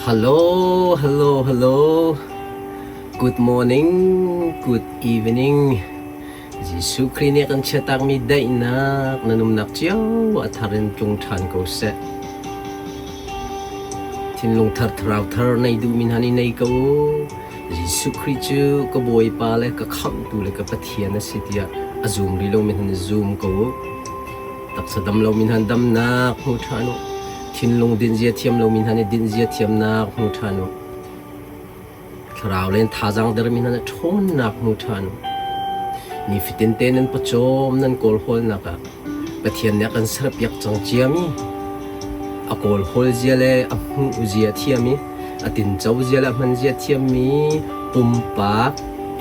Hello, hello, hello. Good morning, good evening. Jesuh Khrih nih kan chiatakmi daihnak nan umnak cio a thar in tlung ṭhan ko seh. Thinlung thar thlarau thar nei duhmi hna nih nei ko u. Jesuh Khrih cu ka Bawipa le ka Khamhtu le ka Pathian a si tiah a zum rih lomi hna nih zum ko u. Taksa dam lomi hna damnak hmu ṭhan u. Thinlung dinzia thiam lomi hna nih dinzia thiamnak hmu ṭhan u. Thlarau len thazaang dermi hna nih ṭhawnnak hmu ṭhan u. Nifatin te nan pawcawm nan kawlhawlnak ah Pathian nih a kan serpiak cang ciami a kawlhawl zia le a hmuh zia thiam i a tinco zia le a hman zia thiammi pumpak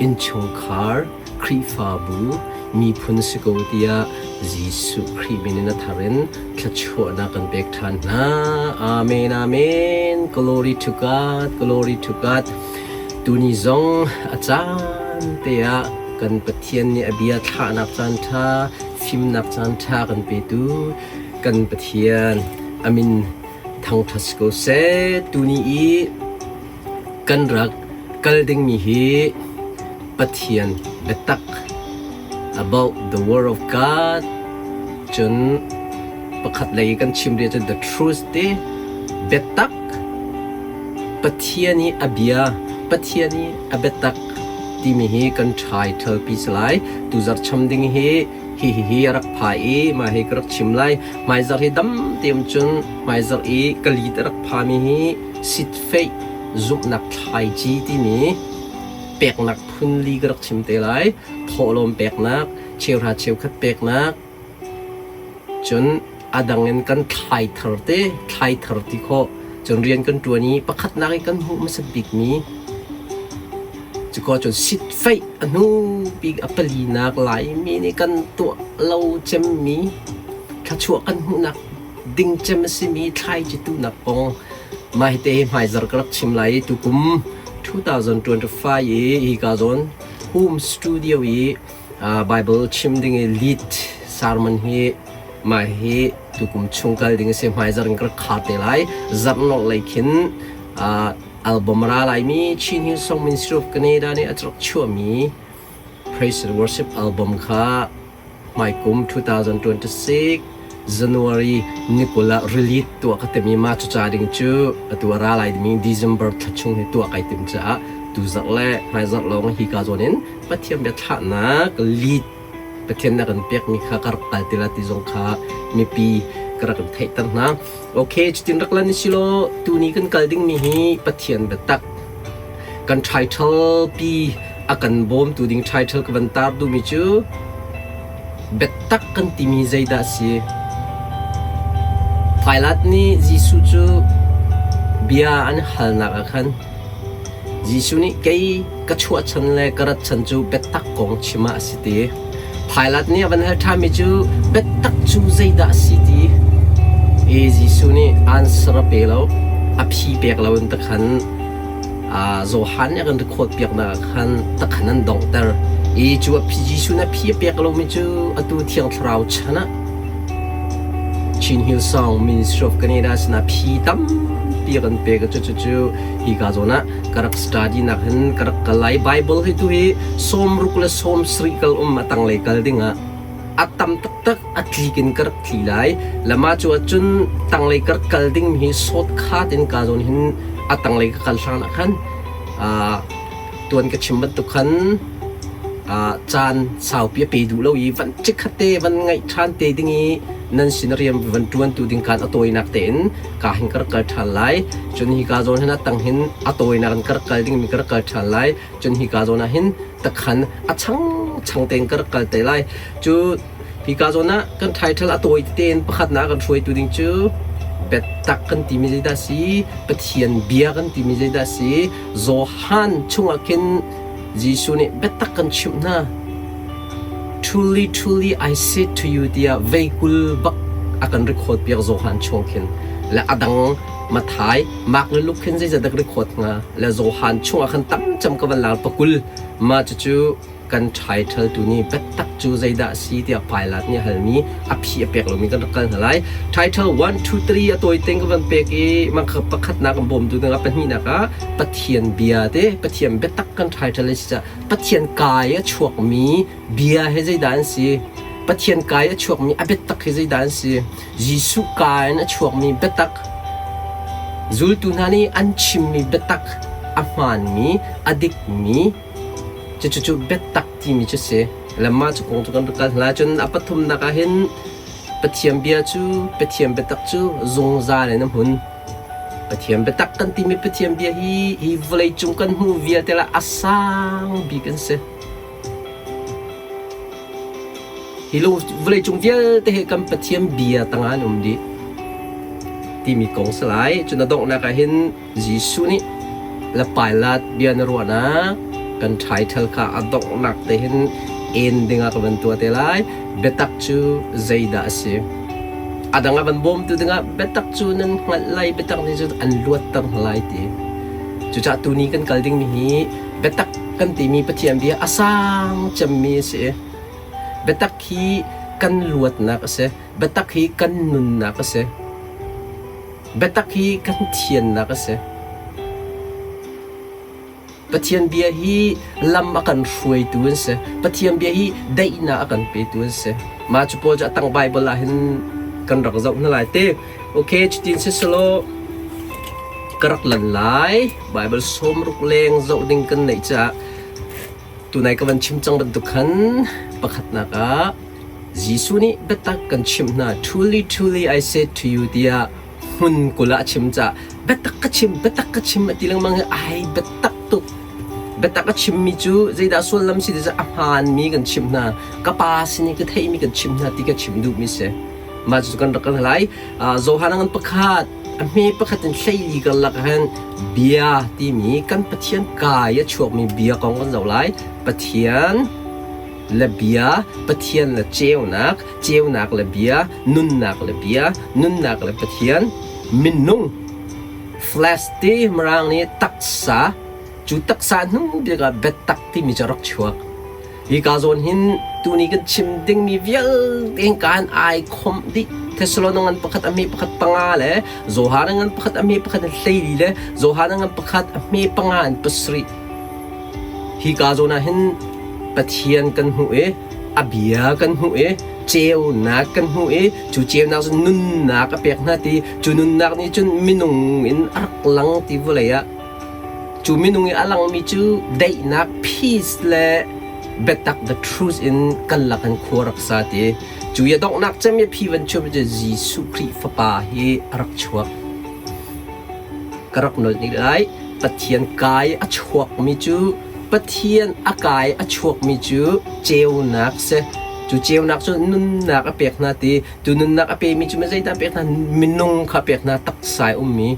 innchungkhar Khrihfabu miphun si ko tiah Jesuh Khrih min in a thar in thluachuahnak kan pek ṭhan hna. Amen, amen. Glory to God, glory to God. Tuni zong a caan te ah kan Pathian nih a bia thlahnak caan ṭha, fimnak caan ṭha kan petu kan Pathian amin thangṭhat si ko seh. Tuni i kan rak kal dingmi hi Pathian biatak about the word of God cun pakhat lei kan chim rih cun the truth ti biatak Pathian i a bia Pathian i a biatak timi hi kan title pi si lai. Tuzarh cham ding hi hi hi hi a rak pha i mah hi ka rak chim lai. Hmaizarh hi dam teum cun hmaizarh i ka lit a rak phami hi sitfeih zumhnak thlaici timi peknak phun li ka rak chim te lai. Thawhlawm peknak, cheuhra cheukhat peknak, cun a dang in kan thlai thar te, thlai thar ti khawh. Cun rian kan ṭuan i pakhatnak i kan hmuh hmasat bikmi cuka cun sitfeih a hnu bik a palinak Laimi nih kan tuah lo cemmi thluachuah kan hmuhnak ding cem a simi thlaici tuhnak kong mah hi te hi hmaizarh ka rak chim lai i tukum 2025 i hika zawn home studio i Bible chim ding i lead sermon hi mah hi tukum chung kal ding a si. Hmaizarh in ka rak khar te lai. Zarh nolh lei khin album ra laimi Chin Hill Song Ministry of Canada nih a rak chuahmi Praise and Worship album kha hmaikum 2026 January ni 20 ah release tuah ka timi ma cu ca ding cu atu a ra lai dimi December thla chung hi tuah kai tim caah tu zarh le hmai zarh lawng hi ka zawn in Pathian bia thlahnak lead Pathian na kan pekmi kha ka rak kal ti la ti zong kha mipi ka rak in theihter hna. Okay, cutin rak lan si law tuni kan kal dingmi hi Pathian biatak kan title pi a kan bawmtu ding title ka van tar duhmi cu biatak kan timi zeidah a si? Pilate nih Jesuh cu bia an halnak ah khan Jesuh nih kei ka chuahchan le ka rat chan cu biatak kong chim ah a si ti. Pilate nih a van hal ṭhanmi cu biatak cu zeidah a si ti. I Jesuh nih answer a pe lo, a phi pek lo in takhan Johan nih a kan record piaknak ah khan takhan an donghter. I cu a phi Jesuh nih a phi a pek lomi cu atu Thiang Thlarau chan ah Chin Hill Song Ministry of Canada sinah phi tampi a kan pek. Cucu hika zawn ah ka rak study nak hin ka rak kal lai. Bible hi tu hi 60 le 70 kal um a tanglei kal ding ah a tam taktak a tlik in ka rak tli lai. Lama cu ahcun tanglei ka rak kal ding hi shortcut in ka zawn hin a tanglei ka kal hlan ah khan tuan ka chim bantuk khan caan saupi a pe duh lo i van chikkhat te van ngaih ṭhan te ding i nan sin rian van ṭuantu ding kaan a tawinak tein ka hin ka rak kal ṭhan lai. Cun hi ka zawn hin a tang hin a tawinak in ka rak kal dingmi ka rak kal ṭhan lai. Cun hi ka zawn ah hin takhan a chang chang tein ka rak kal te lai. Cu hi ka zawn ah kan title a tawi tein pakhatnak kan hruaitu ding cu biatak kan timi zeidah si, Pathian bia kan timi zeidah si, Johan chungah khin Jesuh nih biatak kan chimh hna. Truly, truly, I say to you tiah veikul bak a kan record piak Johan chung khin. Le a dang Mathai, Mark le Luke khin zeizat dak record hnga. Le Johan chungah khan tam cem ka van lar pakul. Ma cucu kan title tu nih biatak cu zeidah a si tiah Pilate nih a halmi a phi a pek lomi kan rak kal hna lai. Title 1, 2, 3 a tawi tein ka van pek i mah pakhatnak an bawmtu dingah pahnihnak ah Pathian bia te Pathian biatak kan title a si caah Pathian kai a chuakmi bia hi zeidah an si? Pathian kai a chuakmi a biatak hi zeidah an si? Jesuh ka in a chuakmi biatak, zultu hna nih an chimmi biatak a hmaanmi, a dikmi, cucu biatak timi cu si. Le mah cu kong cu kan rak kal hna. Cun a pathumnak ah hin Pathian bia cu Pathian biatak cu zungzal in a hmun. Pathian biatak kan timi Pathian bia hi hi vawleicung kan hmuh vialte lah a sang bik an si. Hi vawleicung vialte hi kan Pathian bia tangah an um dih timi kong si lai. Cun a donghnak ah hin Jesuh nih le Pilate bia na ruahnak kan title kha a donghnak te hin en dingah ka van tuah te lai. Biatak cu zeidah a si? A dang a van bawmtu dingah biatak cu nan hngalh lai, biatak nih cun an luatter hna lai ti. Cucaah tuni kan kal dingmi hi biatak kan timi Pathian bia a sang cemmi a si. Biatak hi kan luatnak a si. Biatak hi kan nunnak a si. Biatak hi kan thiannak a si. Pathian bia hi lam a kan hruaitu an si. Pathian bia hi daihnak a kan petu an si. Mah cu pawl cu a tang Bible ah hin kan rak zoh hna lai te. Okay, cutin si selaw ka rak lan lai. Bible sawmruk leng zoh ding kan neih caah tunai ka van chim cang bantuk khan pakhatnak ah Jesuh nih biatak kan chimh hna truly truly I said to you tiah hmun 20 ah a chim caah biatak ka chim biatak ka chim a ti lengmang hi ai biatak tuk biatak a chimmi cu zeidah sullam si ti cu a hmaanmi kan chimh hna ka pa sin i ka theihmi kan chimh hna ti ka chim duhmi si mah cu kan rak kan lai Johan ngan pakhat a hme pakhat in hleili karlak ah bia timi kan Pathian kai a chuakmi bia kong kan zoh lai Pathian le bia Pathian le ceunak ceunak le bia nunnak le bia nunnak le Pathian minung flesh ti mirang nih taksa cu taksa hnu bik ah biatak timi cu rak chuak Hika zawn hin tuni kan chim dingmi vialte hin kaan ai khomh dih. Thessalon ngan pakhat a hme pakhat panga le Johan ngan pakhat a hme pakhat in 14 le Johan ngan pakhat a hme panga in pasarih. Hika zawn ah hin Pathian kan hmuh i a bia kan hmuh i ceunak kan hmuh i cu ceunak cu nunnak a pek hna ti cu nunnak nih cun minung in a rak lang ti vawlei ah Cu minung i a langmi cu daihnak peace le biatak the truth in kan lak in khua rak sa ti. Cu i a donghnak cem i phi van chuah cu Jesuh Khrih Fapa hi a rak chuak. Ka rak nolh ni lai. Pathian kai a chuakmi cu Pathian a kai a chuakmi cu ceunak si. Cu ceunak cu nunnak a pek hna ti. Tu nunnak a pemi cu zeidah a pek hna? Minung kha a pek hna taksa i ummi.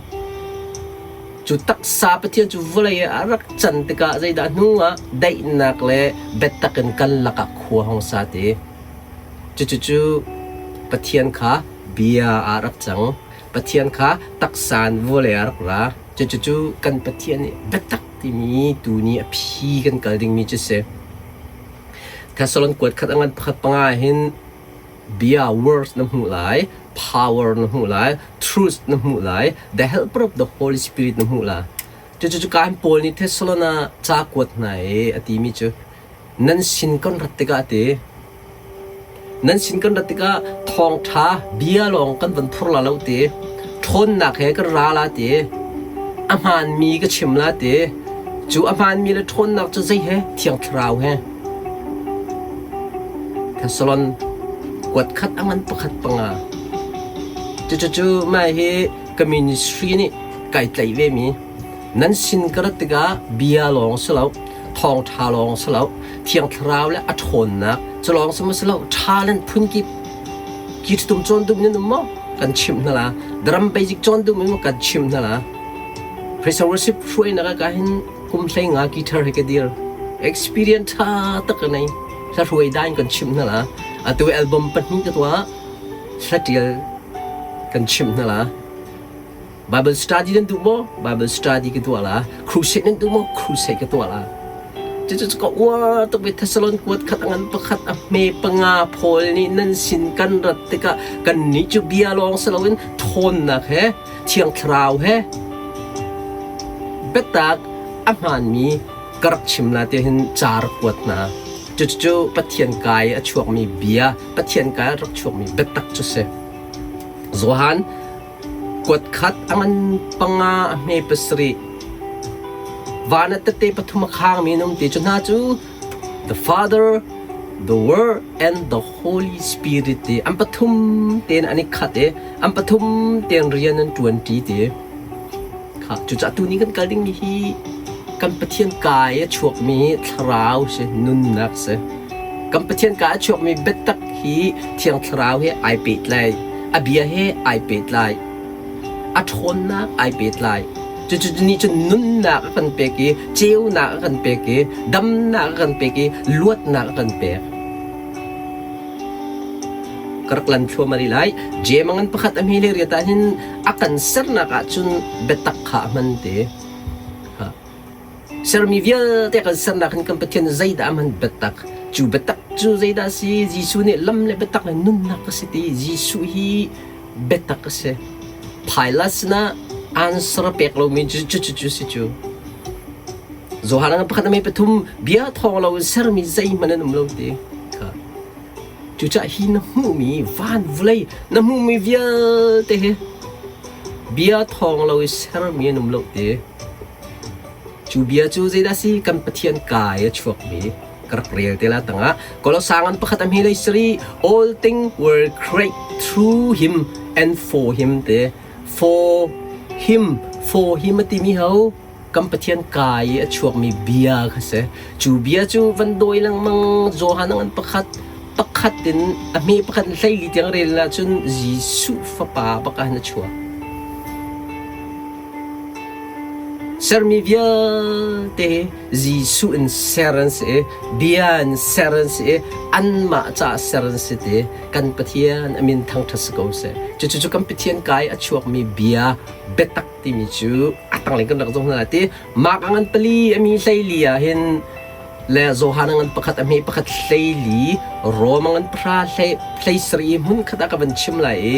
Cu taksa Pathian cu vawlei ah a rak can tikah zeidah hnu ah daihnak le biatak in kan lakah khua hong sa ti. Cucucu Pathian kha bia ah rak cang. Pathian kha taksa in vawlei ah rak ra. Cucucu kan Pathian nih biatak timi tuni a phi kan kal dingmi cu si. Thessalon kuat khat a ngan pakhat panga hin bia words na hmuh lai, power na hmuh lai, truth na hmuh lai, the helper of the Holy Spirit na hmuh la. Cucu kan Paul nih Thessalona ca kuat hna i a timi cu nan sin kan rat tikah ti nan sin kan rat tikah thawngṭha bia lawng kan van phur la lo ti ṭhawnnak he kan ra la ti a hmaanmi ka chim la ti cu a hmaanmi le ṭhawnnak cu zei he Thiang Thlarau he Thessalon kuat khat a ngan pakhat panga. Cucucu mah hi ka ministry nih kai tlaih vemi nan sin ka rat tikah bia lawng si lo, thawngṭha lawng si lo, Thiang Thlarau le a ṭhawnnak cu lawng si maw si lo, talent phunkip ki tum cawn duh nan um maw? Kan chimh hna la. Drum basic cawn duh maw kan chimh hna la. Praise and worship hruainak ah ka hin kum 15 guitar he ka dir. Experience ṭha tak ka nei. Hla hruai dan kan chimh hna la. Atu album pahnih ka tuah. Hla ṭial kan chimh hna la. Bible study nan duh maw? Bible study ka tuah la. Crusade nan duh maw? Crusade ka tuah la. Cucu ka uar tuk i Thessalon kuat khat a ngan pakhat a hme panga Paul nih nan sin kan rat tikah kannih cu bia lawng si loin ṭhawnnak he Thiang Thlarau he biatak a hmaanmi ka rak chim la ti hin ca rak kuat hna. Cucu Pathian kai a chuakmi bia, Pathian kai a rak chuakmi biatak cu si. Johan kuat khat a ngan panga a hme pasarih van ah tette pathum a khangmi an um ti cu hna cu the Father, the Word and the Holy Spirit ti an pathum tein an i khat i an pathum tein rian an ṭuan ṭi ti. Kha cucaah tuni kan kal dingmi hi kan Pathian kai a chuakmi thlarau si nunnak si. Kan Pathian ka a chuakmi biatak hi Thiang Thlarau he ai pehtlai, a bia he ai pehtlai, a ṭhawnnak ai pehtlai. Cucu nih cun nunnak a kan pek i ceunak a kan pek i damnak a kan pek i luatnak a kan pek. Ka rak lan thluahmah rih lai. Jeim a ngan pakhat a hme le riat ah hin a kan sernak ahcun biatak kha a hman te. Sermi vialte kan sernak hin kan Pathian zeidah a hman biatak? Cu biatak cu zeidah a si? Jesuh nih lam le biatak le nunnak a si ti. Jesuh hi biatak a si. Pilate sinah answer a pek lomi cu cu cu si cu. Johan ah pakhat a mei pathum bia thawng lo in sermi zeihmanh an um lo ti. Kha. Cucaah hi na hmuhmi van vawlei na hmuhmi vialte hi bia thawng lo i sermi an um lo ti. Cu bia cu zeidah a si? Kan Pathian kai a chuakmi ka rak rel te la tangah Kolosang an pakhat a hme lei sari all thing were created through him and for him te for him for him a timi ho kan Pathian kai i a chuakmi bia kha si. Cu bia cu van dawi lengmang Johan an pakhat pakhat in a hme pakhat in hleili tiang rel ahcun Jesuh fapa bak ah hin a chuak. Sermi vialte Jesuh in ser an si i bia in ser an si i anmah caah ser an si ti kan Pathian a min thangṭhat si ko seh. Cucu kan Pathian kai a chuakmi bia biatak timi cu a tanglei kan rak zoh hna lai ti. Mark a ngan pali a mi hleili ah hin le Johan a ngan pakhat a hme pakhat hleili Rom a ngan pahra hlei sarih i hmun khat ah ka van chim lai i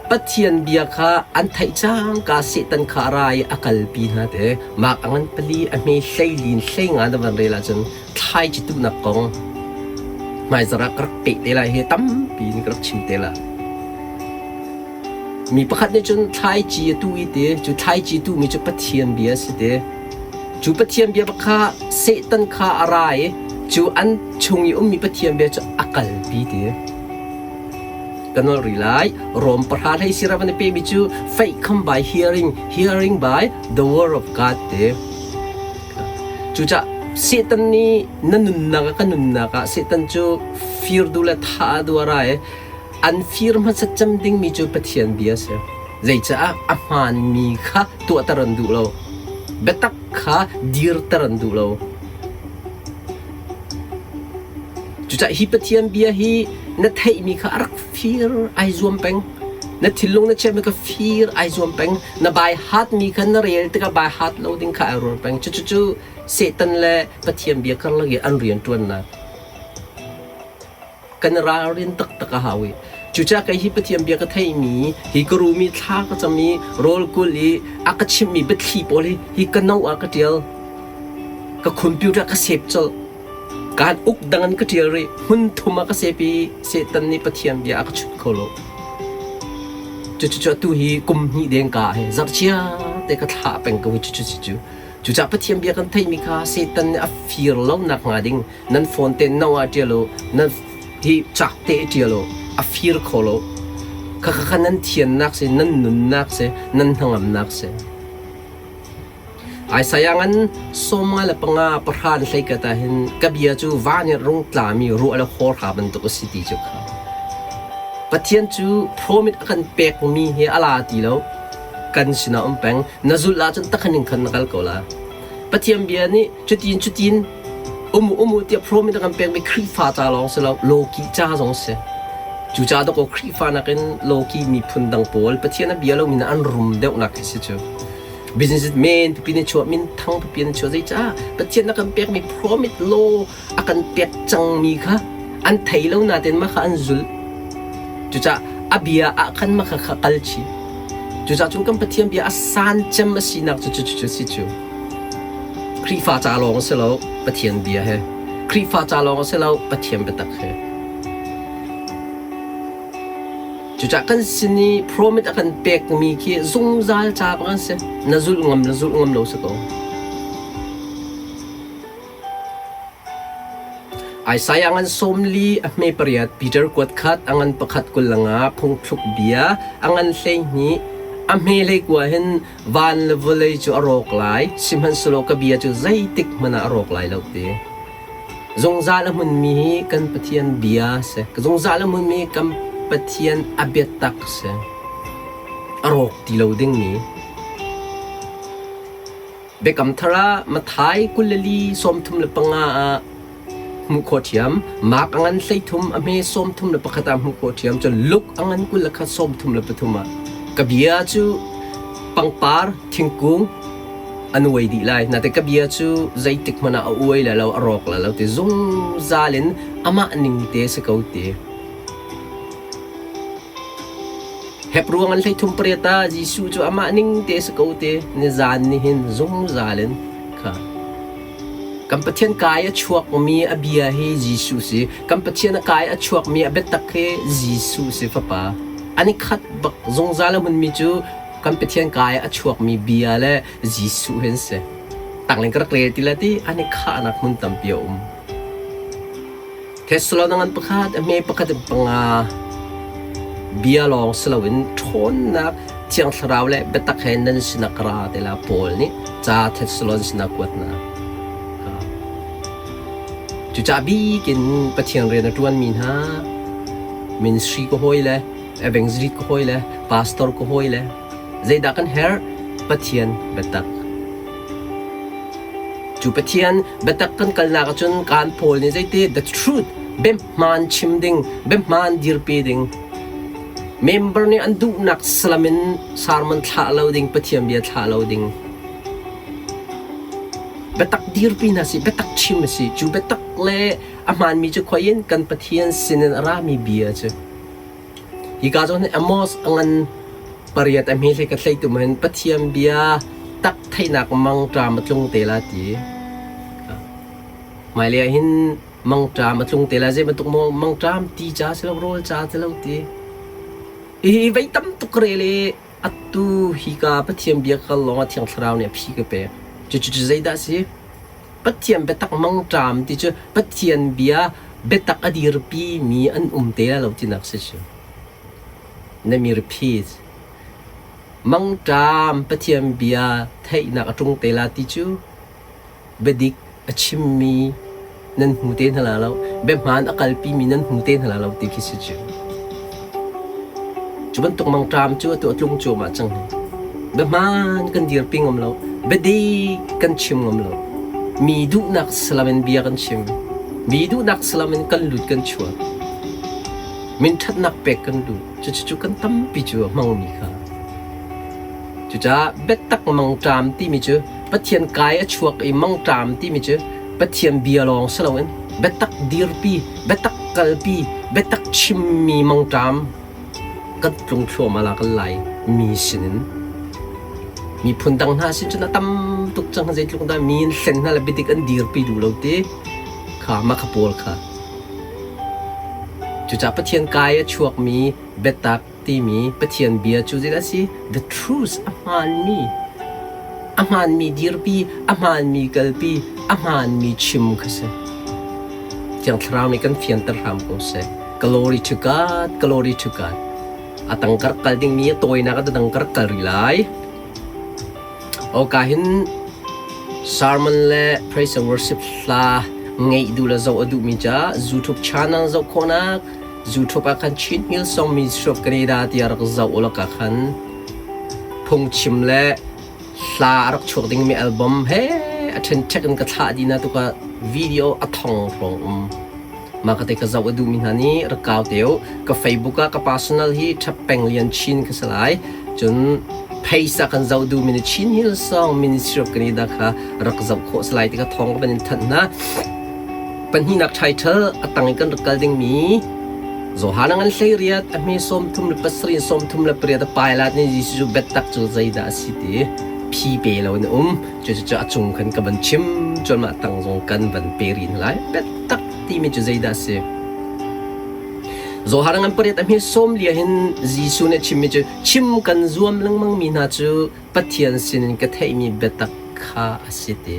Pathian bia kha an theih cangka Satan kha a ra i a kalpi hna te. Mark a ngan pali a hme hleili in hleinga na van rel ahcun thlaici tuhnak kong hmaizarh ah ka rak peh te lai hi tampi in ka rak chim te lai. Mi pakhat nih cun thlaici a tuh i ti, cu thlaici tuhmi cu Pathian bia a si ti. Cu Pathian bia kha Satan kha a ra i cu an chung i ummi Pathian bia cu a kalpi ti. Ka nolh rih lai. Rom pahra hlei sira van i pehmi cu faith come by hearing, hearing by the word of God ti. Cucaah Satan nih na nunnak ah ka nunnak ah Satan cu fir duh le thah duh a ra i An fir hmasat cem dingmi cu Pathian bia a si. Zeicah a hmaanmi kha tuahter an duh lo. Biatak kha dirter an duh lo. Cucaah hi Pathian bia hi na theihmi kha a rak fir ai zuam peng. Na thinlung na chiahmi kha fir ai zuam peng. Na bai hatmi kha na rel tikah bai hat lo ding kha ai rual peng. Cucu Satan le Pathian bia karlak i an rianṭuannak. Kan i ralrin taktak a hau i cucaah kei hi Pathian bia ka theihmi hi ka rumi thla ka cam i rawl kul i a ka chimhmi biathli pawl hi hi ka no ah ka ṭial. Ka computer ka save colh. Kaan uk dang in ka ṭial rih. Hmun thum ah ka save i Satan nih Pathian bia a ka chut kho lo. Cucu atu hi kum hnih deng ka hi zarhchia te ka thlah peng ko hi cucu cu. Cucaah Pathian bia kan theihmi kha Satan nih a fir lo nak hnga ding nan phone te no ah ṭial u nan hi cak te ṭial u a fir kho lo kha kha nan thiannak si nan nunnak si nan hnangamnak si Isaiah ngan 55 pahra hlei kat ah hin ka bia cu van in rung tlami ruah le hawrha bantuk a si ti cu kha Pathian cu promise a kan pekmi hi a la ti lo kan sinah um peng na zulh ahcun takhan in khan na kal ko la Pathian bia nih cutin cutin um u um u tiah promise a kan pekmi Khrihfa ca lawng si lo lawki ca zong si. Cucaah dawkaw Khrihfa nakin lawki miphun dang pawl Pathian a bia lomi an rum deuhnak khi si cu. Business men pipi na chuah, min thang pipi na chuah. Zeicah Pathian a kan pekmi promise law a kan pek cangmi kha an thei lo nain mah kha an zulh. Cucaah a bia ah khan mah kha kha kal chih. Cucaah cun kan Pathian bia a san cem a sinak cu cu cu si cu. Khrihfa ca lawng a si lo, Pathian bia he. Khrihfa ca lawng a si lo, Pathian biatak he. Cucaah kan sin i promise a kan pekmi khi zungzal ca bang an si. Na zulh ngam na zulh ngam lo si ko. Isaiah ngan 40 a hme pariat, Peter kuat khat a ngan pakhat 25, phungthluk bia a ngan 12 a hme 19 hin van le vawlei cu a rawk lai, sihmanhsehlaw ka bia cu zeitik hmanh ah a rawk lai lo ti. Zungzal a hmunmi hi kan Pathian bia a si. Zungzal a hmunmi kan Pathian a biatak a si. A rawk ti lo dingmi. Biakam Thar ah Matthai 24 35 ah hmuh khawh ṭhiam. Mark a ngan 13 a hme 31 ah hmuh khawh ṭhiam. Cun Luke a ngan 21 33 ah ka bia cu pangpar thingkung an uai dih lai. Nain ka bia cu zeitik hmanh ah a uai lai lo, a rawk lai lo ti zungzal in amah ning te si ko ti. Hebruang an 33 pariat ah Jesuh cu amah ning te si ko ti nizan nihin zungzal in kha. Kan Pathian kai a chuakmi a bia hi Jesuh si. Kan Pathian a kai a chuakmi a biatak hi Jesuh si fapa. An i khat bak zungzal a hmunmi cu kan Pathian kai a chuakmi bia le Jesuh hin si. Tangleng ka rak rel ti la ti an i khahnak hmun tampi a um. Thessalon ngan pakhat a hme pakhat in panga bia lawng si loin ṭhawnnak Thiang Thlarau le biatak he nan sinah ka ra te la Paul nih ca Thessalon sinah kuatnak. Cucaah bikin Pathian rian a ṭuanmi hna ministry ka hawi le evangelist ka hawi le pastor ka hawi le zeidah kan herh Pathian biatak cu Pathian biatak kan kalnak ahcun kaan Paul nih zeiti the truth biahmaan chim ding biahmaan dirpi ding member nih an duhnak salam in sermon thlah lo ding Pathian bia thlah lo ding biatak dirpi hna si biatak chim a si cu biatak le a hmaanmi cu khoi in kan Pathian sinin a rami bia cu Hika zawn hi Amos a ngan pariat a hme hlei ka thlei tum hin Pathian bia tak theihnak mangṭam a tlung te la ti. Hmailei ah hin mangṭam a tlung te la zei bantuk maw mangṭam ti ca si lo rawl ca si lo ti. Hi vei tam tuk rel i atu hika Pathian bia kal lawng ah Thiang Thlarau nih a phi ka pek. Cucu zeidah a si? Pathian biatak mangṭam ti cu Pathian bia biatak a dirpi mi an um te lai lo tinak si cu. Na mi repeat. Mangṭam Pathian bia theihnak a ṭung te la ti cu biadik a chimmi nan hmu te hna la lo, biahmaan a kalpimi nan hmu te hna la lo ti khi si cu. Cu bantuk mangṭam cu atu a tlung cuahmah cang hi. Biahmaan kan dirpi ngam lo, biadik kan chim ngam lo. Mi duhnak salam in bia kan chim. Mi duhnak salam in kan lut kan chuak. Min ṭhatnak pek kan duh. Cucu kan tampi cu a hmangmi kha. Cucaah biatak mangṭam timi cu Pathian kai a chuak i mangṭam timi cu Pathian bia lawng si loin biatak dirpi, biatak kalpi, biatak chimmi mangṭam kan tlung thluahmah la kan lai mi sinin miphun dang hna sin cun a tam tuk cang zeitluk dah mi in hlen hna le biadik an dirpi duh lo ti kha mah kha pawl kha cucaah Pathian kai a chuakmi biatak timi Pathian bia cu zeidah a si? The truth a hmaanmi a hmaanmi dirpi, a hmaanmi kalpi, a hmaanmi chim kha si. Thiang Thlarau nih kan fianter hram ko seh. Glory to God, glory to God. A tangkar kal dingmi a tawinak a dangkar kal rih lai. O ka hin sermon le praise and worship hla ngeih duh le zoh a duhmi ca YouTube channel zoh khawhnak YouTube ah khan Chin Hillsong Ministry of Canada tiah rak zoh u laka khan phungchim le hla a rak chuak dingmi album he a ṭhenṭhek in ka thlah dih na tuka video a thong hrawng um mah ka te ka zoh a duhmi hna nih rak kau te u ka Facebook ah ka personal hi Ṭhap Peng Lian Chin ka si lai cun. Phaisa kan zoh duhmi nih Chin Hillsong Ministry of Canada kha rak zoh khawh si lai ti kha thawng ka van in thanh hna. Pahnihnak title a tang in kan rak kal dingmi Johan ngan 18 a hme 37 38 a Pilate nih Jesuh cu biatak cu zeidah a si ti phi pe lo in a um. Cucu a cung khan ka van chim cun mah tang zong kan van pe rih hna lai. Biatak timi cu zeidah a si? Johan ngan pariat a hme sawm lia hin Jesuh nih a chimmi cu chim kan zuam lengmangmi hna cu Pathian sinin ka theihmi biatak kha a si ti.